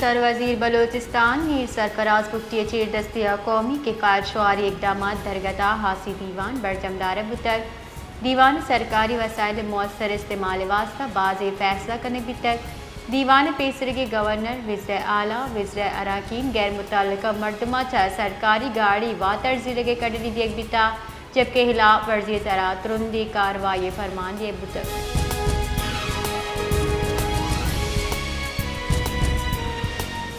سروزیر بلوچستان میر سرفراز بگٹی ءِ چیردستی ءَ قومی کفایت شعاری اقدامات درگت ءَ ہاسی دیوان برجم دارگ بوتگ۔ دیوان ءَ سرکاری وسائل ءِ مؤثر استعمال ءِ واستہ بازیں فیصلہ کنگ بیتگ۔ دیوان ءِ پیسریگیں گورنر، وزرائے اعلی، وزرائے اراکین، غیر متعلقہ مردماں چہ سرکاری گاڑی واتر زیرگ ءِ کڈنی دیگ بیتگ، جبکہ ہلاپ ورزی ءِ سرا ترندیں کاروائی ءِ پرمان دیگ بوتگ۔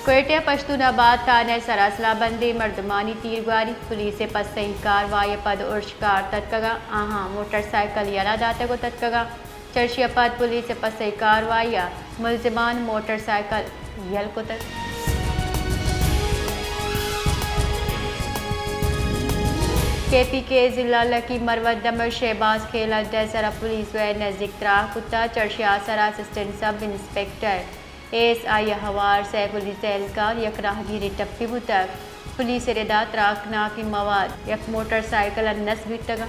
کوئٹہ ءِ پشتون آباد تھانہ ءِ سرا سلاہ بندیں مردمانی تیرگواری، پولیس ءِ پسنی کاروائی ءَ پد ارشکار تتکگاں، آہاں موٹر سائیکل یلہ داتگ ءُ تتکگاں۔ چرشی ءَ پد پولیس ءِ پسنی کاروائی ءَ ملزمان موٹر سائیکل یل کتگ۔ کے پی کے ضلع لکی مروت دمگ شہباز کھیل اڈہ ءِ سرا پولیس ءَ نزیک تراک کتگ۔ چرشی ءِ سرا اسسٹنٹ سب انسپکٹر اے ایس آئی ءِ ہوار سیف علی سیلکار یک راہگیرے ٹپی بوتگ۔ پولیس ءِ ردا تراکناکیں مواد یک موٹر سائیکل ءَ نصب بیتگ۔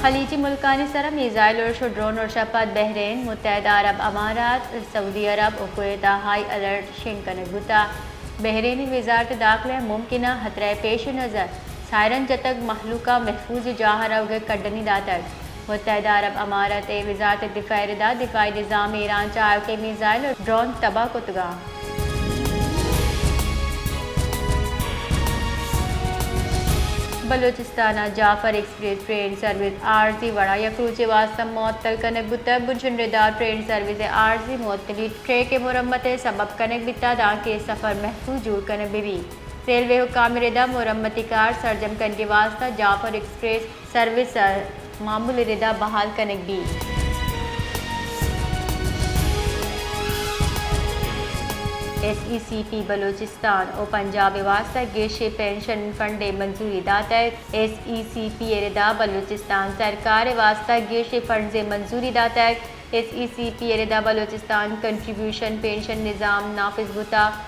خلیجی ملکانی سرا میزائل ارش ءُ ڈرون ارش ءَ پد بحرین، متحدہ عرب امارات، سعودی عرب ءُ کویت ءَ ہائی الرٹ شنگ کنگ بوتگ۔ بحرینی وزارت داخلہ ءَ ممکنہ خطرہ ءِ پیش نظر سائرن جتگ، مہلوک ءَ محفوظ جاہ ءَ روگ ءِ کڈنی داتگ۔ متحدہ عرب امارات ءِ وزارت دفاع ءِ ردا دفاعی نظام ایران چہ آیوکیں میزائل ءُ ڈرون تباہ کتگ اَنت۔ بلوچستان ءَ جعفر ایکسپریس ٹرین سروس عارضی وڑا یک روچے واستہ معطل کنگ بوتگ۔ بنشن ردار ٹرین سروس ءِ عارضی معطلی ٹریک ءِ مرمت ءِ سبب کنگ بیتگ، دانکہ سفر محفوظ جوڑ کنگ بہ بیت۔ ریلوے حکام ءِ ردا مرمتی کار سرجم کنگ ءِ واستہ جعفر ایکسپریس سروس ءَ معمول ءِ ردا بحال کنگ بیت۔ ایس ای سی پی بلوچستان ءَ پنجاب ءِ واستہ گیشیں پنشن فنڈ ءِ منظوری داتگ۔ ایس ای سی پی ءِ ردا بلوچستان سرکار ءِ واستہ گیشیں فنڈز ءِ منظوری داتگ۔ ایس ای سی پی ءِ ردا بلوچستان کنٹریبیوشن پنشن نظام نافذ بوتگ۔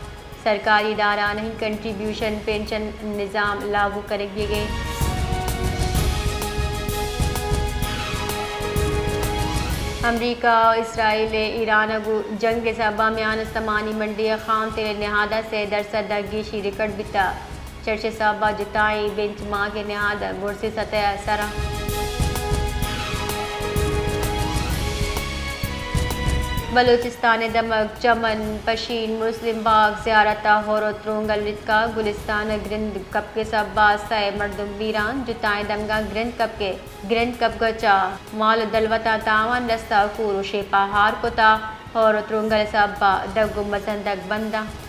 سرکاری ادارہانی کنٹریبیوشن پنشن نظام لاگو کنگ بیگ ءَ اِنت۔ امریکہ ءُ اسرائیل ءِ ایران ءَ گوں جنگ ءِ سبب ءَ میان استمانی منڈی ءِ خام تیل ءِ نہاد ءَ سے درسد ءَ گیشی ریکارڈ بیتگ۔ چرشی ءِ سبب ءَ جتائیں بنچ مارک ءِ نہاد ءَ برزیں سطح ءَ سر اَنت۔ بلوچستان ءِ دمگ چمن، پشین، مسلم باغ، زیارت ءَ ہور ءُ ترونگل رتکگ۔ گلستان ءَ گرند کپگ ءِ سبب ءَ سئے مردم بیران، جتائیں دمگاں گرند کپگ ءَ، گرند کپگ ءَ چہ مال ءُ دلوتاں تاوان رستگ، کور ءُ شیپ ءَ ہار کتگ۔ ہور ءُ ترونگل ءِ سبب ءَ دگ ءُ مزن دگ بند اَنت۔